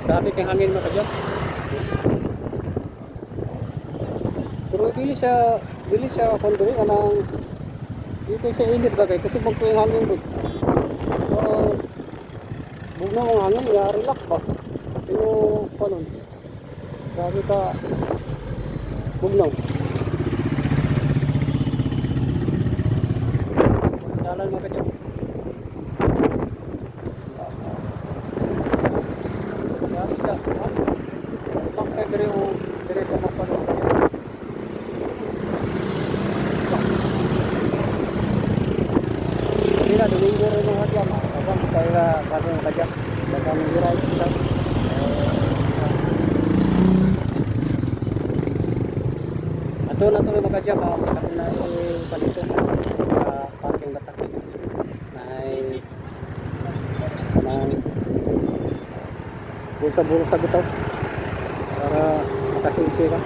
Grabe kay hangin, mga kadya. Pero dili siya kuan diri, kanang dito siya init ba kay kasi magko yung hangin bro. So, bugnaw ang hangin, ya, relax ba. Pero kuan, grabe ka bugnaw. Dalan, mga kadya. Grabe ka. Relax kay diri o diri ka magpano. Hindi na, Domingo rin, mga kadya. Makakabang tayo na kaso, mga kadya. Baka may ride sila. Ato na ito, mga kadya. Makakabang na palito. Sa parking batak. May kanang bulsa-bulsa bitaw. Para makasilpi ka.